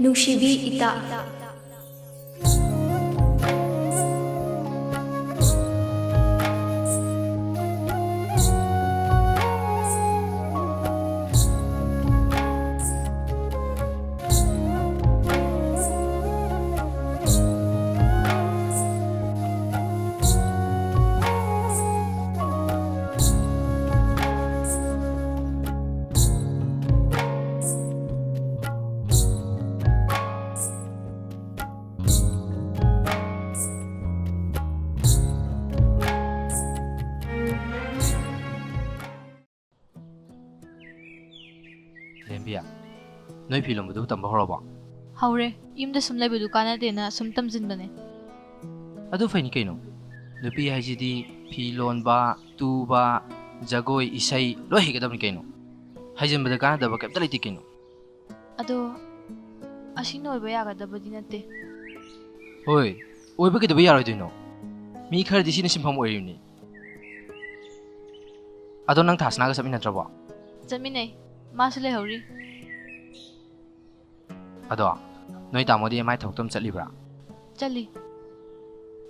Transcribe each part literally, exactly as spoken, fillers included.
ꯅꯨꯡꯁꯤꯕꯤ ꯏꯇꯥ꯫ ꯂꯦꯝꯕꯤ, ꯅꯣꯏ ꯐꯤ ꯂꯣꯟꯕꯗꯨꯕꯨ ꯇꯝꯕ ꯍꯧꯔꯕꯣ? ꯍꯧꯔꯦ꯫ ꯌꯨꯝꯗ ꯁꯨꯝ ꯂꯩꯕꯗꯨ ꯀꯥꯟꯅꯗꯦꯅ ꯁꯨꯝ ꯇꯝꯁꯤꯟꯕꯅꯦ꯫ ꯑꯗꯨ ꯐꯩꯅꯤ ꯀꯩꯅꯣ꯫ ꯅꯨꯄꯤ ꯍꯥꯏꯁꯤꯗꯤ ꯐꯤ ꯂꯣꯟꯕ, ꯇꯨꯕ, ꯖꯒꯣꯏ, ꯏꯁꯩ ꯂꯣꯏ ꯍꯩꯒꯗꯕꯅꯤ ꯀꯩꯅꯣ꯫ ꯍꯩꯖꯤꯟꯕꯗ ꯀꯥꯟꯅꯗꯕ ꯀꯩꯝꯇ ꯂꯩꯇꯦ ꯀꯩꯅꯣ꯫ ꯑꯗꯣ ꯑꯁꯤꯅ ꯑꯣꯏꯕ ꯌꯥꯒꯗꯕꯗꯤ ꯅꯠꯇꯦ꯫ ꯍꯣꯏ, ꯑꯣꯏꯕ ꯀꯩꯗꯧꯕ ꯌꯥꯔꯣꯏꯗꯣꯏꯅꯣ? ꯃꯤ ꯈꯔꯗꯤ ꯁꯤꯅ ꯁꯤꯟꯐꯝ ꯑꯣꯏꯔꯤꯕꯅꯤ꯫ ꯑꯗꯣ ꯅꯪ ꯊꯥꯁꯅꯥꯒ ꯆꯠꯃꯤꯟꯅꯗ꯭ꯔꯕꯣ? ꯆꯠꯃꯤꯟꯅꯩ꯫ ꯃꯥꯁꯨ ꯂꯩꯍꯧꯔꯤ꯫ ꯑꯗꯣ ꯅꯣꯏ ꯇꯥꯃꯣꯗꯤ ꯃꯥꯏ ꯊꯕꯛꯇꯣ ꯑꯗꯨꯝ ꯆꯠꯂꯤꯕ꯭ꯔꯥ? ꯆꯠꯂꯤ꯫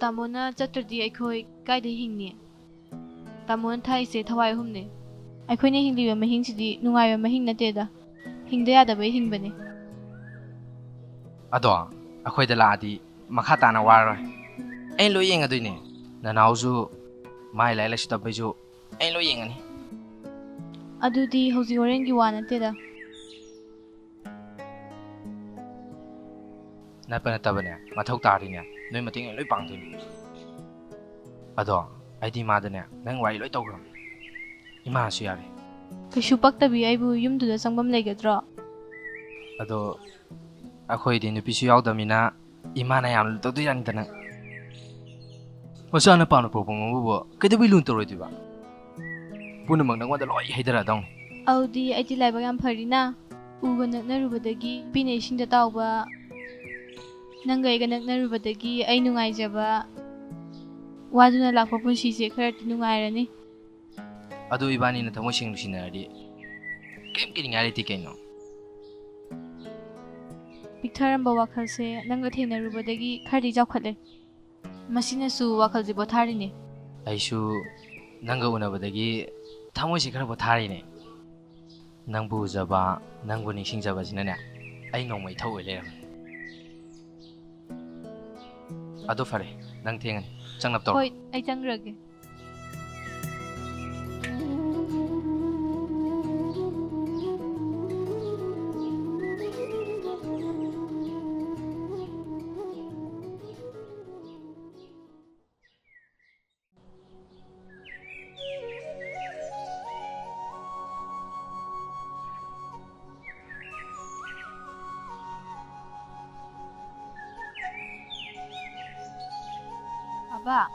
ꯇꯥꯃꯣꯅ ꯆꯠꯇ꯭ꯔꯗꯤ ꯑꯩꯈꯣꯏ ꯀꯥꯏꯗꯩ ꯍꯤꯡꯅꯤ? ꯇꯥꯃꯣꯅ ꯊꯥꯛꯏꯁꯦ ꯊꯋꯥꯏ ꯑꯍꯨꯝꯅꯦ꯫ ꯑꯩꯈꯣꯏꯅ ꯍꯤꯡꯂꯤꯕ ꯃꯍꯤꯡꯁꯤꯗꯤ ꯅꯨꯡꯉꯥꯏꯕ ꯃꯍꯤꯡ ꯅꯠꯇꯦꯗ꯫ ꯍꯤꯡꯗ ꯌꯥꯗꯕꯩ ꯍꯤꯡꯕꯅꯦ꯫ ꯑꯗꯣ ꯑꯩꯈꯣꯏꯗ ꯂꯥꯛꯑꯗꯤ ꯃꯈꯥ ꯇꯥꯅ ꯋꯥꯔꯔꯣꯏ꯫ ꯑꯩꯅ ꯂꯣꯏ ꯌꯦꯡꯉꯗꯣꯏꯅꯦ꯫ ꯅꯅꯥꯎꯁꯨ ꯃꯥꯏ ꯂꯥꯏꯔꯤꯛ ꯂꯥꯏꯁꯨ ꯇꯝꯕꯩꯁꯨ ꯑꯩꯅ ꯂꯣꯏ ꯌꯦꯡꯉꯅꯤ꯫ ꯑꯗꯨꯗꯤ ꯍꯧꯖꯤꯛ ꯍꯣꯔꯦꯟꯒꯤ ꯋꯥ ꯅꯠꯇꯦꯗ꯫ ꯅꯠꯄ ꯅꯠꯇꯕꯅꯦ, ꯃꯊꯧ ꯇꯥꯔꯤꯅꯦ, ꯅꯣꯏ ꯃꯇꯦꯡ ꯑꯩ ꯂꯣꯏ ꯄꯥꯡꯗꯣꯏꯅꯦ꯫ ꯑꯗꯣ ꯑꯩꯗꯤ ꯏꯃꯥꯗꯅꯦ ꯅꯪ ꯋꯥꯔꯤ ꯂꯣꯏ ꯇꯧꯈ꯭ꯔꯕꯅꯦ, ꯏꯃꯥꯅꯁꯨ ꯌꯥꯔꯦ꯫ ꯀꯩꯁꯨ ꯄꯛꯇꯕꯤ ꯑꯩꯕꯨ ꯌꯨꯝꯗꯨꯗ ꯆꯪꯐꯝ ꯂꯩꯒꯗ꯭ꯔꯣ? ꯑꯗꯣ ꯑꯩꯈꯣꯏꯗꯤ ꯅꯨꯄꯤꯁꯨ ꯌꯥꯎꯗꯕꯅꯤꯅ ꯏꯃꯥꯅ ꯌꯥꯝ ꯂꯨꯅ ꯇꯧꯗꯣꯏꯖꯥꯠꯅꯤꯗ ꯅꯪ꯫ ꯃꯆꯥꯅ ꯄꯥꯝꯅ ꯄꯣꯛꯄ ꯃꯕꯨꯕꯨ ꯀꯩꯗꯧꯕꯩ ꯂꯨꯅ ꯇꯧꯔꯣꯏꯗꯣꯏꯕ? ꯄꯨꯝꯅꯃꯛ ꯅꯪꯉꯣꯟꯗ ꯂꯣꯏ ꯍꯩꯊꯔꯛꯑꯗꯧꯅꯤ꯫ ꯑꯗꯨꯗꯤ ꯑꯩꯗꯤ ꯂꯥꯏꯕꯛ ꯌꯥꯝ ꯐꯔꯤꯅ? ꯎꯒ ꯅꯛꯅꯔꯨꯕꯗꯒꯤ ꯄꯤꯅ ꯏꯁꯤꯡꯗ ꯇꯥꯎꯕ, ꯅꯪꯒ ꯑꯩꯒ ꯅꯛꯅꯔꯨꯕꯗꯒꯤ ꯑꯩ ꯅꯨꯡꯉꯥꯏꯖꯕ, ꯋꯥꯗꯨꯅ ꯂꯥꯛꯄ ꯄꯨꯟꯁꯤꯁꯦ ꯈꯔꯗꯤ ꯅꯨꯡꯉꯥꯏꯔꯅꯤ꯫ ꯑꯗꯨ ꯏꯕꯥꯅꯤꯅ ꯊꯃꯣꯏ ꯁꯦꯡꯅ ꯅꯨꯡꯁꯤꯅꯔꯗꯤ ꯀꯔꯤꯝ ꯀꯤꯅꯤꯡꯉꯥꯏ ꯂꯩꯇꯦ ꯀꯩꯅꯣ꯫ ꯄꯤꯛꯊꯔꯝꯕ ꯋꯥꯈꯜꯁꯦ ꯅꯪꯒ ꯊꯦꯡꯅꯔꯨꯕꯗꯒꯤ ꯈꯔꯗꯤ ꯆꯥꯎꯈꯠꯂꯦ꯫ ꯃꯁꯤꯅꯁꯨ ꯋꯥꯈꯜꯁꯦ ꯄꯣꯊꯥꯔꯤꯅꯦ꯫ ꯑꯩꯁꯨ ꯅꯪꯒ ꯎꯅꯕꯗꯒꯤ ꯊꯃꯣꯏꯁꯦ ꯈꯔ ꯄꯣꯊꯥꯔꯤꯅꯦ꯫ ꯅꯪꯕꯨ ꯎꯖꯕ, ꯅꯪꯕꯨ ꯅꯤꯡꯁꯤꯡꯖꯕꯁꯤꯅꯅꯦ, ꯑꯩ ꯅꯣꯡꯃ ꯏꯊꯧ ꯑꯣꯏ ꯂꯩꯔꯝꯃꯦ꯫ ꯑꯗꯨ ꯐꯔꯦ, ꯅꯪ ꯊꯦꯡꯉꯅꯤ, ꯆꯪꯅꯕ ꯇꯧꯔꯣ꯫ ꯍꯣꯏ, ꯑꯩ ꯆꯪꯈ꯭ꯔꯒꯦ꯫ ꯕꯥꯕꯥ꯫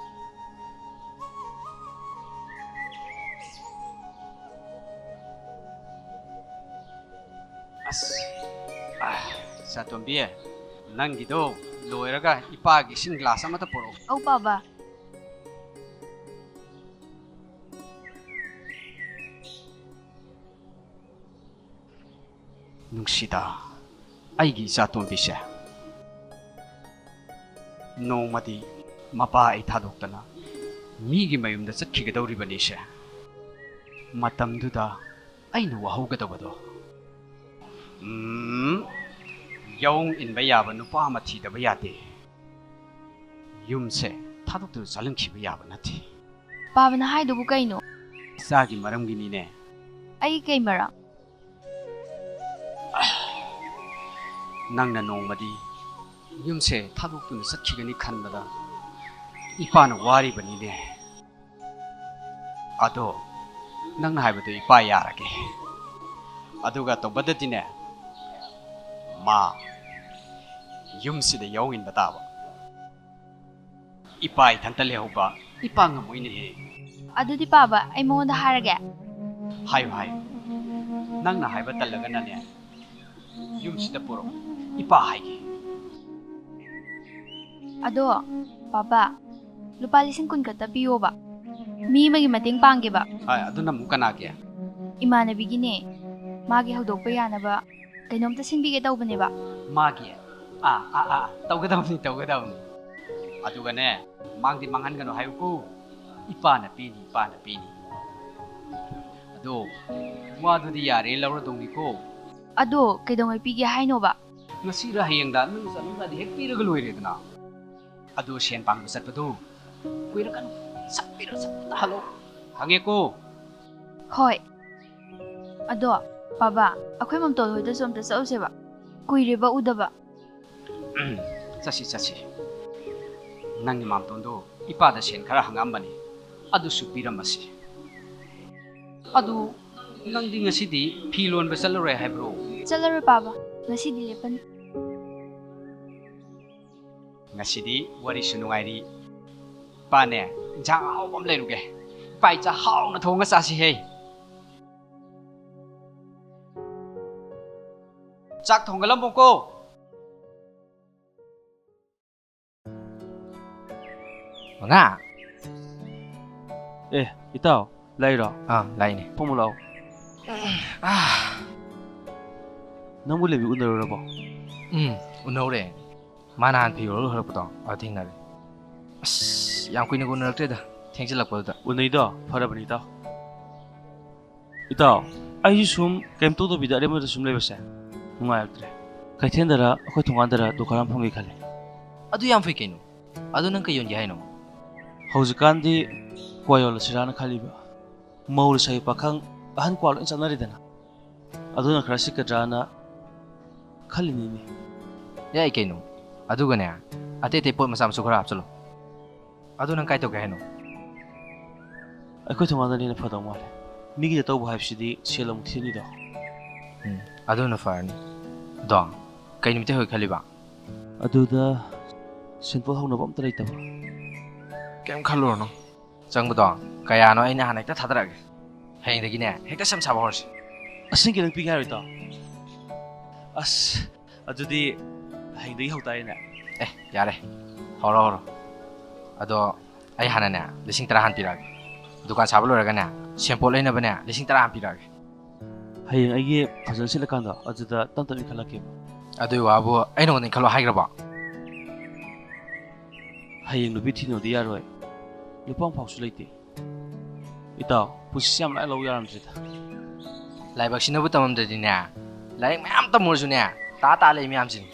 ꯑꯁ, ꯑꯥ, ꯏꯆꯥꯇꯣꯝꯕꯤ, ꯅꯪꯒꯤꯗꯣ ꯂꯣꯏꯔꯒ ꯏꯄꯥꯒꯤ ꯏꯁꯤꯡ ꯒ꯭ꯂꯥꯁ ꯑꯃꯇ ꯄꯨꯔꯛꯎ꯫ ꯑꯧ, ꯕꯥꯕꯥ꯫ ꯅꯨꯡꯁꯤꯗ, ꯑꯩꯒꯤ ꯏꯆꯥꯇꯣꯝꯕꯤꯁꯦ꯫ ꯅꯣꯡꯃꯗꯤ ꯃꯄꯥ ꯑꯩ ꯊꯥꯗꯣꯛꯇꯅ ꯃꯤꯒꯤ ꯃꯌꯨꯝꯗ ꯆꯠꯈꯤꯒꯗꯧꯔꯤꯕꯅꯤꯁꯦ꯫ ꯃꯇꯝꯗꯨꯗ ꯑꯩꯅ ꯋꯥꯍꯧꯒꯗꯕꯗꯣ꯫ ꯎꯝ, ꯌꯥꯑꯣꯡ ꯏꯟꯕ ꯌꯥꯕ ꯅꯨꯄꯥ ꯑꯃ ꯊꯤꯗꯕ ꯌꯥꯗꯦ꯫ ꯌꯨꯝꯁꯦ ꯊꯥꯗꯣꯛꯇꯨꯅ ꯆꯠꯍꯟꯈꯤꯕ ꯌꯥꯕ ꯅꯠꯇꯦ꯫ ꯄꯥꯕꯅ ꯍꯥꯏꯗꯨꯕꯨ ꯀꯩꯅꯣ? ꯏꯆꯥꯒꯤ ꯃꯔꯝꯒꯤꯅꯤꯅꯦ꯫ ꯑꯩ ꯀꯩ ꯃꯔꯝ? ꯅꯪꯅ ꯅꯣꯡꯃꯗꯤ ꯌꯨꯝꯁꯦ ꯊꯥꯗꯣꯛꯇꯨꯅ ꯆꯠꯈꯤꯒꯅꯤ ꯈꯟꯕꯗ ꯏꯄꯥꯅ ꯋꯥꯔꯤꯕꯅꯤꯅꯦ꯫ ꯑꯗꯣ ꯅꯪꯅ ꯍꯥꯏꯕꯗꯣ ꯏꯄꯥ ꯌꯥꯔꯒꯦ꯫ ꯑꯗꯨꯒ ꯇꯧꯕꯗꯗꯤꯅꯦ, ꯃꯥ ꯌꯨꯝꯁꯤꯗ ꯌꯥꯎꯏꯟꯕ ꯇꯥꯕ꯫ ꯏꯄꯥ ꯏꯊꯟꯇ ꯂꯩꯍꯧꯕ ꯏꯄꯥ ꯉꯝꯃꯣꯏꯅꯦꯍꯦ꯫ ꯑꯗꯨꯗꯤ ꯄꯥꯕ, ꯑꯩ ꯃꯉꯣꯟꯗ ꯍꯥꯏꯔꯒꯦ꯫ ꯍꯥꯏꯌꯨ, ꯍꯥꯏꯌꯨ꯫ ꯅꯪꯅ ꯍꯥꯏꯕ ꯇꯜꯂꯒꯅꯅꯦ, ꯌꯨꯝꯁꯤꯗ ꯄꯨꯔꯛꯎ, ꯏꯄꯥ ꯍꯥꯏꯒꯦ꯫ ꯑꯗꯣ ꯄꯥꯕ, ꯂꯨꯄꯥ ꯂꯤꯁꯤꯡ ꯀꯨꯟ ꯈꯛꯇ ꯄꯤꯌꯣꯕ, ꯃꯤ ꯑꯃꯒꯤ ꯃꯇꯦꯡ ꯄꯥꯡꯒꯦꯕ꯫ ꯍꯣꯏ, ꯑꯗꯨꯅ ꯑꯃꯨꯛ ꯀꯅꯥꯒꯤ? ꯏꯃꯥꯟꯅꯕꯤꯒꯤꯅꯦ, ꯃꯥꯒꯤ ꯍꯧꯗꯣꯛꯄ ꯌꯥꯅꯕ ꯀꯩꯅꯣꯝꯇ ꯁꯤꯟꯕꯤꯒꯦ ꯇꯧꯕꯅꯦꯕ꯫ ꯃꯥꯒꯤ? ꯑꯥ, ꯑꯥ, ꯑꯥ, ꯇꯧꯒꯗꯕꯅꯤ, ꯇꯧꯒꯗꯕꯅꯤ꯫ ꯑꯗꯨꯒꯅꯦ, ꯃꯥꯡꯗꯤ ꯃꯥꯡꯍꯟꯒꯅꯨ ꯍꯥꯏꯌꯨꯀꯣ꯫ ꯏꯄꯥꯅ ꯄꯤꯅꯤ, ꯏꯄꯥꯅ ꯄꯤꯅꯤ꯫ ꯑꯗꯣ, ꯋꯥꯗꯨꯗꯤ ꯌꯥꯔꯦ, ꯂꯧꯔꯗꯧꯅꯤꯀꯣ꯫ ꯑꯗꯣ ꯀꯩꯗꯧꯉꯩ ꯄꯤꯒꯦ ꯍꯥꯏꯅꯣꯕ? ꯉꯁꯤꯔ ꯍꯌꯦꯡꯗ ꯅꯪ ꯆꯠꯂꯝꯗꯥꯏꯗ ꯍꯦꯛ ꯄꯤꯔꯒ ꯂꯣꯏꯔꯦꯗꯅ꯫ ꯑꯗꯣ ꯁꯦꯟ ꯄꯥꯡꯕ ꯆꯠꯄꯗꯣ ꯀꯨꯏꯔꯛꯀꯅꯨ, ꯁꯠ ꯄꯤꯔ ꯁꯠ ꯍꯜꯂꯣ꯫ ꯈꯪꯉꯦꯀꯣ? ꯍꯣꯏ꯫ ꯑꯗꯣ, ꯄꯥꯕ, ꯑꯩꯈꯣꯏ ꯃꯝꯇꯣꯜ ꯍꯣꯏꯗꯁꯨ ꯑꯝꯇ ꯆꯠꯂꯨꯁꯦꯕ꯫ ꯀꯨꯏꯔꯦꯕ ꯎꯗꯕ꯫ ꯎꯝ, ꯆꯠꯁꯤ, ꯆꯠꯁꯤ꯫ ꯅꯪꯒꯤ ꯃꯥꯝꯇꯣꯟꯗꯣ ꯏꯄꯥꯗ ꯁꯦꯟ ꯈꯔ ꯍꯪꯉꯝꯕꯅꯤ, ꯑꯗꯨꯁꯨ ꯄꯤꯔꯝꯃꯁꯤ꯫ ꯑꯗꯨ, ꯅꯪꯗꯤ ꯉꯁꯤꯗꯤ ꯐꯤ ꯂꯣꯟꯕ ꯆꯠꯂꯔꯣꯏ ꯍꯥꯏꯕ꯭ꯔꯣ? ꯆꯠꯂꯔꯣꯏ, ꯄꯥꯕ꯫ ꯉꯁꯤꯗꯤ ꯂꯦꯞꯄꯅꯤ꯫ ꯉꯁꯤꯗꯤ ꯋꯥꯔꯤꯁꯨ ꯅꯨꯡꯉꯥꯏꯔꯤ꯫ ꯏꯄꯥꯅꯦ, ꯏꯟꯁꯥꯡ ꯑꯍꯥꯎꯕ ꯑꯃ ꯂꯩꯔꯨꯒꯦ꯫ ꯏꯄꯥ ꯏꯆꯥ ꯍꯥꯎꯅ ꯊꯣꯡꯉ ꯆꯥꯁꯤꯍꯦ꯫ ꯆꯥꯛ ꯊꯣꯡꯒꯠꯂꯝꯃꯣꯀꯣ꯫ ꯃꯉꯥ꯫ ꯑꯦ, ꯏꯇꯥꯎ, ꯂꯩꯔꯣ? ꯑꯥ, ꯂꯩꯅꯦ꯫ ꯐꯝꯃꯨ ꯂꯥꯛꯑꯣ꯫ ꯑꯥ꯫ ꯅꯪꯕꯨ ꯂꯦꯕꯤ ꯎꯅꯔꯨꯔꯕꯣ? ꯎꯝ, ꯎꯅꯧꯔꯦ꯫ ꯃꯥ ꯅꯍꯥꯟ ꯐꯤ ꯌꯣꯜꯂꯒ ꯍꯜꯂꯛꯄꯗꯣ, ꯑꯗ ꯊꯦꯡꯅꯔꯦ꯫ ꯑꯁ, ꯌꯥꯝ ꯀꯨꯏꯅ ꯎꯅꯔꯛꯇ꯭ꯔꯦꯗ, ꯊꯦꯡꯖꯤꯜꯂꯛꯄꯗꯨꯗ꯫ ꯎꯅꯩꯗꯣ ꯐꯔꯕꯅꯤ, ꯏꯇꯥꯎ꯫ ꯏꯇꯥꯎ, ꯑꯩꯁꯨ ꯁꯨꯝ ꯀꯩꯝ ꯇꯧꯗꯕꯤꯗ ꯑꯔꯦꯝꯕꯗ ꯁꯨꯝ ꯂꯩꯕꯁꯦ ꯅꯨꯡꯉꯥꯏꯔꯛꯇ꯭ꯔꯦ꯫ ꯀꯩꯊꯦꯜꯗꯔ ꯑꯩꯈꯣꯏ ꯊꯣꯡꯒꯥꯟꯗꯔ ꯗꯨꯀꯥꯟ ꯑꯃ ꯐꯝꯒꯦ ꯈꯜꯂꯦ꯫ ꯑꯗꯨ ꯌꯥꯝ ꯐꯩ ꯀꯩꯅꯣ꯫ ꯑꯗꯨ ꯅꯪ ꯀꯩ ꯌꯣꯟꯒꯦ ꯍꯥꯏꯅꯣ? ꯍꯧꯖꯤꯛꯀꯥꯟꯗꯤ ꯀ꯭ꯋꯥ ꯌꯣꯜꯂꯁꯤꯔꯥꯅ ꯈꯜꯂꯤꯕ꯫ ꯃꯧ ꯂꯩꯁꯥꯕꯤ ꯄꯥꯈꯪ ꯑꯍꯟ ꯀ꯭ꯋꯥ ꯂꯣꯏ ꯆꯠꯅꯔꯤꯗꯅ꯫ ꯑꯗꯨꯅ ꯈꯔ ꯁꯤꯠꯀꯗ꯭ꯔꯥꯅ ꯈꯜꯂꯤꯅꯤꯅꯦ꯫ ꯌꯥꯏ ꯀꯩꯅꯣ꯫ ꯑꯗꯨꯒꯅꯦ, ꯑꯇꯩ ꯑꯇꯩ ꯄꯣꯠ ꯃꯆꯥ ꯃꯁꯨ ꯈꯔ ꯍꯥꯞꯆꯜꯂꯣ꯫ ꯑꯗꯨ ꯅꯪ ꯀꯥꯏ ꯇꯧꯒꯦ ꯍꯥꯏꯅꯣ? ꯑꯩꯈꯣꯏ ꯊꯣꯡꯒꯥꯟꯗꯅ ꯍꯦꯟꯅ ꯐꯗꯧ ꯃꯥꯜꯂꯦ꯫ ꯃꯤꯒꯤꯗ ꯇꯧꯕ ꯍꯥꯏꯕꯁꯤꯗꯤ ꯁꯦꯜ ꯑꯃꯨꯛ ꯊꯤꯅꯤꯗꯣ꯫ ꯎꯝ, ꯑꯗꯨꯅ ꯐꯔꯅꯤ꯫ ꯑꯗꯣ, ꯀꯩ ꯅꯨꯃꯤꯠꯇ ꯍꯧꯒꯦ ꯈꯜꯂꯤꯕ? ꯑꯗꯨꯗ ꯁꯦꯟꯄꯣꯠ ꯍꯧꯅꯕ ꯑꯝꯇ ꯂꯩꯇꯕ꯫ ꯀꯩꯝ ꯈꯜꯂꯨꯔꯅꯨ꯫ ꯆꯪꯕꯗꯣ ꯀꯌꯥꯅꯣ ꯑꯩꯅ ꯍꯥꯟꯅ ꯍꯦꯛꯇ ꯊꯥꯗꯔꯛꯑꯒꯦ꯫ ꯍꯌꯦꯡꯗꯒꯤꯅꯦ ꯍꯦꯛꯇ ꯁꯦꯝ ꯁꯥꯕ ꯍꯧꯔꯁꯤ꯫ ꯑꯁꯦꯡꯀꯤ ꯅꯪ ꯄꯤꯒꯦ ꯍꯥꯏꯔꯣ, ꯏꯇꯥꯎ? ꯑꯁ, ꯑꯗꯨꯗꯤ ꯍꯌꯦꯡꯗꯒꯤ ꯍꯧ ꯇꯥꯔꯦꯅꯦ꯫ ꯑꯦ, ꯌꯥꯔꯦ꯫ ꯍꯧꯔꯣ, ꯍꯧꯔꯣ꯫ ꯑꯗꯣ ꯑꯩ ꯍꯥꯟꯅꯅꯦ ꯂꯤꯁꯤꯡ ꯇꯔꯥ ꯍꯥꯟꯅ ꯄꯤꯔꯛꯑꯒꯦ꯫ ꯗꯨꯀꯥꯟ ꯁꯥꯕ ꯂꯣꯏꯔꯒꯅꯦ ꯁꯦꯟꯄꯣꯠ ꯂꯩꯅꯕꯅꯦ ꯂꯤꯁꯤꯡ ꯇꯔꯥ ꯍꯥꯟꯅ ꯄꯤꯔꯛꯑꯒꯦ꯫ ꯍꯌꯦꯡ ꯑꯩꯒꯤ ꯐꯖꯅ ꯁꯤꯠꯂꯀꯥꯟꯗ ꯑꯗꯨꯗ ꯇꯞ ꯇꯞꯅ ꯏꯟꯈꯠꯂꯛꯀꯦꯕ꯫ ꯑꯗꯨꯏ ꯋꯥꯕꯨ ꯑꯩ ꯅꯉꯣꯟꯗ ꯏꯟꯈꯠꯂꯣ ꯍꯥꯏꯈ꯭ꯔꯕꯣ? ꯍꯌꯦꯡ ꯅꯨꯄꯤ ꯊꯤꯅꯕꯗꯤ ꯌꯥꯔꯣꯏ꯫ ꯅꯨꯄꯥ ꯑꯃꯐꯥꯎꯁꯨ ꯂꯩꯇꯦ꯫ ꯏꯇꯥꯎ, ꯄꯨꯟꯁꯤꯁꯦ ꯌꯥꯝ ꯂꯥꯏ ꯂꯧ ꯌꯥꯔꯝꯗ꯭ꯔꯦꯗ꯫ ꯂꯥꯏꯕꯛꯁꯤꯅꯕꯨ ꯇꯝꯃꯝꯗ꯭ꯔꯗꯤꯅꯦ, ꯂꯥꯏꯔꯤꯛ ꯃꯌꯥꯝ ꯇꯝꯃꯨꯔꯁꯨꯅꯦ, ꯇꯥ ꯇꯥ ꯂꯩ ꯃꯌꯥꯝꯁꯤꯅꯤ꯫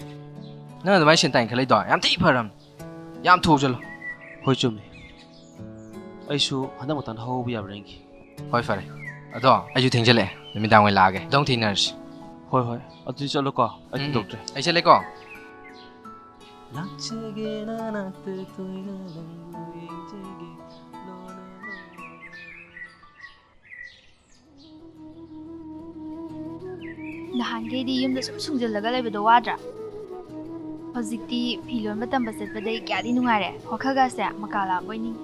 ꯅꯪ ꯑꯗꯨꯃꯥꯏꯅ ꯁꯦꯟ ꯇꯥꯟꯈꯠꯂꯛꯏꯗꯣ ꯌꯥꯝ ꯊꯤ ꯐꯔꯝꯅꯤ꯫ ꯌꯥꯝ ꯊꯨꯖꯜꯂꯣ꯫ ꯍꯣꯏ, ꯆꯨꯝꯃꯦ꯫ ꯑꯩꯁꯨ ꯍꯟꯗꯛ ꯃꯇꯥꯡꯗ ꯍꯧꯍꯧꯕ ꯌꯥꯕ꯭ꯔꯥ ꯌꯦꯡꯒꯦ꯫ ꯍꯣꯏ, ꯐꯔꯦ꯫ ꯑꯗꯣ ꯑꯩꯁꯨ ꯊꯦꯡꯖꯜꯂꯛꯑꯦ, ꯅꯨꯃꯤꯗꯥꯡ ꯑꯣꯏꯅ ꯂꯥꯛꯑꯒꯦ꯫ ꯑꯗꯣ ꯑꯃꯨꯛ ꯊꯦꯡꯅꯔꯁꯤ꯫ ꯍꯣꯏ, ꯍꯣꯏ꯫ ꯑꯗꯨꯗꯤ ꯆꯠꯂꯣꯀꯣ, ꯑꯩ ꯎꯝ, ꯊꯤꯟꯗꯣꯛꯇ꯭ꯔꯦ꯫ ꯑꯩ ꯆꯠꯂꯦꯀꯣ꯫ ꯂꯥꯛꯆꯒꯦ ꯅꯅꯥꯛꯇ ꯇꯣꯏꯅ ꯅꯪꯕꯨ ꯌꯦꯡꯖꯒꯦ, ꯂꯣꯟꯅ ꯂꯣꯟꯅ꯫ ꯅꯍꯥꯟꯈꯩꯗꯤ ꯌꯨꯝꯗ ꯁꯨꯝ ꯁꯨꯡꯖꯤꯜꯂꯒ ꯂꯩꯕꯗꯣ ꯋꯥꯗ꯭ꯔꯥ? ꯍꯧꯖꯤꯛꯇꯤ ꯐꯤ ꯂꯣꯟꯕ ꯇꯝꯕ ꯆꯠꯄꯗꯩ ꯀꯌꯥꯗꯤ ꯅꯨꯡꯉꯥꯏꯔꯦ, ꯋꯥꯈꯜꯒꯁꯦ ꯃꯀꯥ ꯂꯥꯝꯕꯣꯏ ꯅꯤꯡ꯫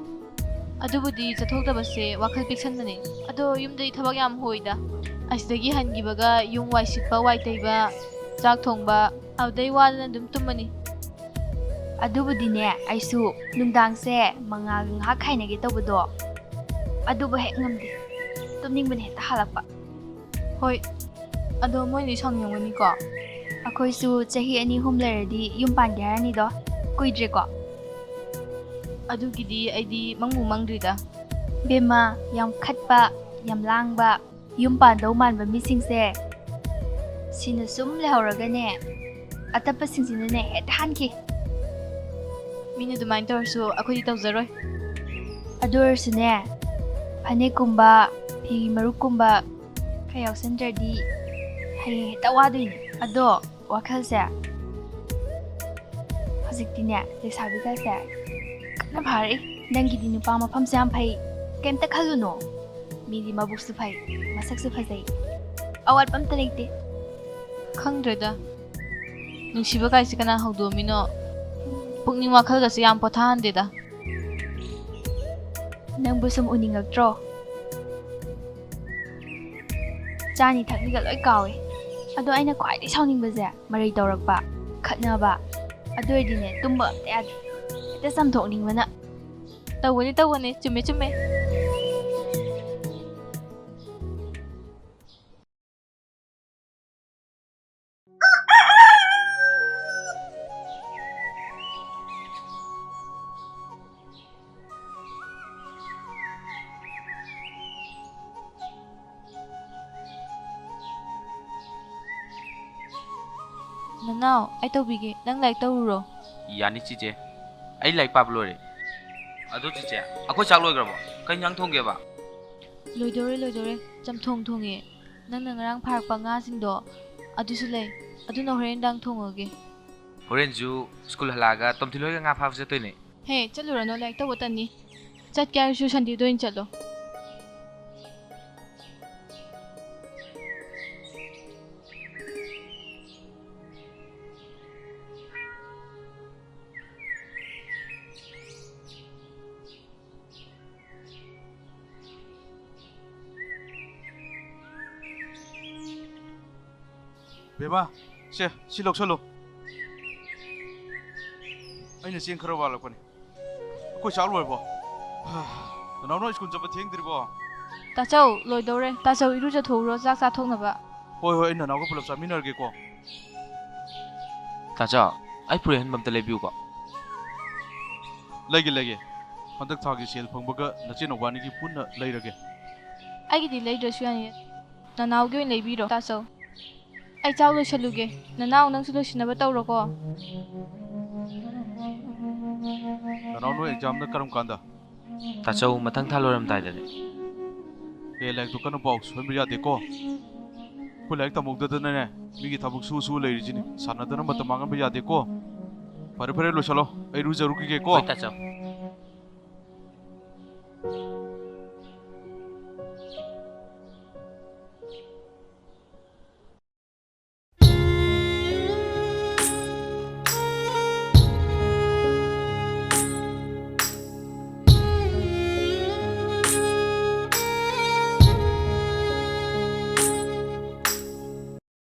ꯑꯗꯨꯕꯨꯗꯤ ꯆꯠꯊꯣꯛꯇꯕꯁꯦ ꯋꯥꯈꯜ ꯄꯤꯛꯁꯟꯕꯅꯦ꯫ ꯑꯗꯣ ꯌꯨꯝꯗꯗꯤ ꯊꯕꯛ ꯌꯥꯝ ꯍꯣꯏꯗ꯫ ꯑꯁꯤꯗꯒꯤ ꯍꯟꯈꯤꯕꯒ ꯌꯨꯝ ꯋꯥꯏ ꯁꯤꯠꯄ, ꯋꯥꯏ ꯇꯩꯕ, ꯆꯥꯛ ꯊꯣꯡꯕ, ꯑꯗꯨꯗꯩ ꯋꯥꯗꯅ ꯑꯗꯨꯝ ꯇꯨꯝꯃꯅꯤ꯫ ꯑꯗꯨꯕꯨꯗꯤꯅꯦ, ꯑꯩꯁꯨ ꯅꯨꯡꯗꯥꯡꯁꯦ ꯃꯉꯥꯜꯒ ꯉꯥꯏꯍꯥꯛ ꯈꯥꯏꯅꯒꯦ ꯇꯧꯕꯗꯣ, ꯑꯗꯨꯕꯨ ꯍꯦꯛ ꯉꯝꯗꯦ꯫ ꯇꯨꯝꯅꯤꯡꯕꯅ ꯍꯦꯛꯇ ꯍꯥꯜꯂꯛꯄ꯫ ꯍꯣꯏ, ꯑꯗꯣ ꯃꯣꯏꯅꯗꯤ ꯁꯥꯎꯅꯤꯡꯉꯝꯒꯅꯤꯀꯣ? ꯑꯩꯈꯣꯏꯁꯨ ꯆꯍꯤ ꯑꯅꯤ ꯑꯍꯨꯝ ꯂꯩꯔꯗꯤ ꯌꯨꯝ ꯄꯥꯟꯒꯦ ꯍꯥꯏꯔꯅꯤꯗꯣ꯫ ꯀꯨꯏꯗ꯭ꯔꯦꯀꯣ? ꯑꯗꯨꯒꯤꯗꯤ ꯑꯩꯗꯤ ꯃꯪꯕꯨ ꯃꯪꯗ꯭ꯔꯤꯗ꯫ ꯕꯦꯝꯃ, ꯌꯥꯝ ꯈꯠꯄ, ꯌꯥꯝ ꯂꯥꯡꯕ, ꯌꯨꯝ ꯄꯥꯟꯗꯧ ꯃꯥꯟꯕ ꯃꯤꯁꯤꯡꯁꯦ ꯁꯤꯅ ꯁꯨꯝ ꯂꯩꯍꯧꯔꯒꯅꯦ, ꯑꯇꯞꯄꯁꯤꯡꯁꯤꯅꯅꯦ ꯍꯦꯛꯇ ꯍꯥꯟꯈꯤ꯫ ꯃꯤꯅ ꯑꯗꯨꯃꯥꯏꯅ ꯇꯧꯔꯁꯨ ꯑꯩꯈꯣꯏꯗꯤ ꯇꯧꯖꯔꯣꯏ꯫ ꯑꯗꯨ ꯑꯣꯏꯔꯁꯨꯅꯦ, ꯐꯅꯦꯛꯀꯨꯝꯕ, ꯐꯤ ꯃꯔꯨꯞꯀꯨꯝꯕ ꯈꯔ ꯌꯥꯎꯁꯟꯗ꯭ꯔꯗꯤ ꯍꯌꯦꯡ ꯍꯦꯛꯇ ꯋꯥꯗꯣꯏꯅꯦ꯫ ꯑꯗꯣ ꯋꯥꯈꯜꯁꯦ ꯍꯧꯖꯤꯛꯇꯤꯅꯦ, ꯂꯩꯁꯥꯕꯤꯒꯁꯦ ꯀꯟꯅ ꯐꯥꯔꯛꯏ꯫ ꯅꯪꯒꯤꯗꯤ ꯅꯨꯄꯥ ꯃꯐꯝꯁꯨ ꯌꯥꯝ ꯐꯩ, ꯀꯩꯝꯇ ꯈꯜꯂꯨꯅꯣ꯫ ꯃꯤꯗꯤ ꯃꯕꯨꯛꯁꯨ ꯐꯩ, ꯃꯁꯛꯁꯨ ꯐꯖꯩ, ꯑꯋꯥꯠꯄ ꯑꯝꯇ ꯂꯩꯇꯦ꯫ ꯈꯪꯗ꯭ꯔꯦꯗ, ꯅꯨꯡꯁꯤꯕ ꯀꯥꯏꯁꯦ ꯀꯅꯥ ꯍꯧꯗꯣꯛꯑꯝꯃꯤꯅꯣ? ꯄꯨꯛꯅꯤꯡ ꯋꯥꯈꯜꯒꯁꯦ ꯌꯥꯝ ꯄꯣꯊꯥꯍꯟꯗꯦꯗ꯫ ꯅꯪꯕꯨ ꯁꯨꯝ ꯎꯅꯤꯡꯉꯛꯇ꯭ꯔꯣ? ꯆꯥꯅꯤ ꯊꯛꯅꯤꯒ ꯂꯣꯏ ꯀꯥꯎꯋꯦ꯫ ꯑꯗꯣ ꯑꯩꯅ ꯈ꯭ꯋꯥꯏꯗꯒꯤ ꯁꯥꯎꯅꯤꯡꯕꯁꯦ ꯃꯔꯩ ꯇꯧꯔꯛꯄ, ꯈꯠꯅꯕ, ꯑꯗꯨ ꯑꯣꯏꯔꯗꯤꯅꯦ ꯇꯨꯝꯕ ꯑꯝꯇ ꯌꯥꯗꯦ꯫ ꯍꯦꯛꯇ ꯆꯝꯊꯣꯛꯅꯤꯡꯕꯅ꯫ ꯇꯧꯕꯅꯦ, ꯇꯧꯕꯅꯦ, ꯆꯨꯝꯃꯦ, ꯆꯨꯝꯃꯦ꯫ ꯅꯅꯥꯎ, ꯑꯩ ꯇꯧꯕꯤꯒꯦ, ꯅꯪ ꯂꯥꯏꯔꯤꯛ ꯇꯧꯔꯨꯔꯣ꯫ ꯌꯥꯅꯤ ꯆꯤꯆꯦ, ꯑꯩ ꯂꯥꯏꯔꯤꯛ ꯄꯥꯕ ꯂꯣꯏꯔꯦ꯫ ꯑꯗꯣ ꯆꯤꯆꯦ, ꯑꯩꯈꯣꯏ ꯆꯥꯛ ꯂꯣꯏꯈ꯭ꯔꯕꯣ? ꯀꯩ ꯏꯟꯖꯥꯡ ꯊꯣꯡꯒꯦꯕ? ꯂꯣꯏꯗꯧꯔꯦ, ꯂꯣꯏꯗꯧꯔꯦ, ꯆꯝꯊꯣꯡ ꯊꯣꯡꯉꯦ꯫ ꯅꯪꯅ ꯉꯔꯥꯡ ꯐꯥꯔꯛꯄ ꯉꯥꯁꯤꯡꯗꯣ ꯑꯗꯨꯁꯨ ꯂꯩ, ꯑꯗꯨꯅ ꯍꯣꯔꯦꯟ ꯅꯨꯡꯗꯥꯡ ꯊꯣꯡꯉꯒꯦ꯫ ꯍꯣꯔꯦꯟꯁꯨ ꯁ꯭ꯀꯨꯜ ꯍꯜꯂꯛꯑꯒ ꯇꯣꯝꯊꯤꯟ ꯍꯣꯏꯒ ꯉꯥ ꯐꯥꯕ ꯆꯠꯇꯣꯏꯅꯦ꯫ ꯍꯦ, ꯆꯠꯂꯨꯔꯅꯨ, ꯂꯥꯏꯔꯤꯛ ꯇꯧꯕ ꯇꯟꯅꯤ꯫ ꯆꯠꯀꯦ ꯍꯥꯏꯔꯁꯨ ꯁꯟꯗꯦꯗ ꯑꯣꯏꯅ ꯆꯠꯂꯣ꯫ ꯕꯦꯝꯃ, ꯁꯦ, ꯁꯤ ꯂꯧꯁꯜꯂꯨ꯫ ꯑꯩꯅ ꯆꯦꯡ ꯈꯔ ꯋꯥꯠꯂꯛꯄꯅꯤ꯫ ꯑꯩꯈꯣꯏ ꯆꯥꯛ ꯂꯣꯏꯔꯕꯣ? ꯅꯅꯥꯎ, ꯅꯣꯏ ꯁ꯭ꯀꯨꯜ ꯆꯠꯄ ꯊꯦꯡꯗ꯭ꯔꯤꯕꯣ? ꯇꯥꯆꯧ, ꯂꯣꯏꯗꯧꯔꯦ꯫ ꯇꯥꯆꯧ, ꯏꯔꯨꯖꯊꯣꯛꯎꯔꯣ, ꯆꯥꯛ ꯆꯥꯊꯣꯛꯅꯕ꯫ ꯍꯣꯏ, ꯍꯣꯏ, ꯑꯩ ꯅꯅꯥꯎꯒ ꯄꯨꯂꯞ ꯆꯥꯃꯤꯟꯅꯔꯒꯦꯀꯣ꯫ ꯇꯥꯆꯧ, ꯑꯩ ꯐꯨꯔꯤꯠ ꯑꯍꯟꯕ ꯑꯝꯇ ꯂꯩꯕꯤꯌꯨꯀꯣ꯫ ꯂꯩꯒꯦ, ꯂꯩꯒꯦ꯫ ꯍꯟꯗꯛ ꯊꯥꯒꯤ ꯁꯦꯜ ꯐꯪꯕꯒ ꯅꯆꯦ ꯅꯧꯕꯥꯅꯤꯒꯤ ꯄꯨꯟꯅ ꯂꯩꯔꯒꯦ꯫ ꯑꯩꯒꯤꯗꯤ ꯂꯩꯗ꯭ꯔꯁꯨ ꯌꯥꯅꯤ꯫ ꯅꯅꯥꯎꯒꯤ ꯑꯣꯏꯅ ꯂꯩꯕꯤꯔꯣ, ꯇꯥꯆꯧ꯫ ꯑꯩ ꯆꯥꯛ ꯂꯣꯏꯁꯜꯂꯨꯒꯦ꯫ ꯅꯅꯥꯎ, ꯅꯪꯁꯨ ꯂꯣꯏꯁꯤꯟꯅꯕ ꯇꯧꯔꯣꯀꯣ꯫ ꯅꯅꯥꯎ, ꯅꯣꯏ ꯑꯦꯛꯖꯥꯝꯅ ꯀꯔꯝ ꯀꯥꯟꯗ? ꯇꯥꯆꯧ, ꯃꯊꯪ ꯊꯥ ꯂꯣꯏꯔꯝꯗꯥꯏꯗꯅꯦ꯫ ꯑꯦ, ꯂꯥꯏꯔꯤꯛꯇꯣ ꯀꯟꯅ ꯄꯥꯎ, ꯁꯣꯏꯍꯟꯕ ꯌꯥꯗꯦꯀꯣ꯫ ꯑꯩꯈꯣꯏ ꯂꯥꯏꯔꯤꯛ ꯇꯝꯍꯧꯗꯗꯅꯅꯦ, ꯃꯤꯒꯤ ꯊꯕꯛ ꯁꯨ ꯁꯨ ꯂꯩꯔꯤꯁꯤꯅꯤ꯫ ꯁꯥꯟꯅꯗꯅ ꯃꯇꯝ ꯃꯥꯡꯍꯟꯕ ꯌꯥꯗꯦꯀꯣ꯫ ꯐꯔꯦ, ꯐꯔꯦ, ꯂꯣꯏꯁꯜꯂꯣ꯫ ꯑꯩ ꯏꯔꯨꯖꯔꯨꯈꯤꯒꯦꯀꯣ꯫ ꯍꯣꯏ, ꯇꯥꯆꯧ꯫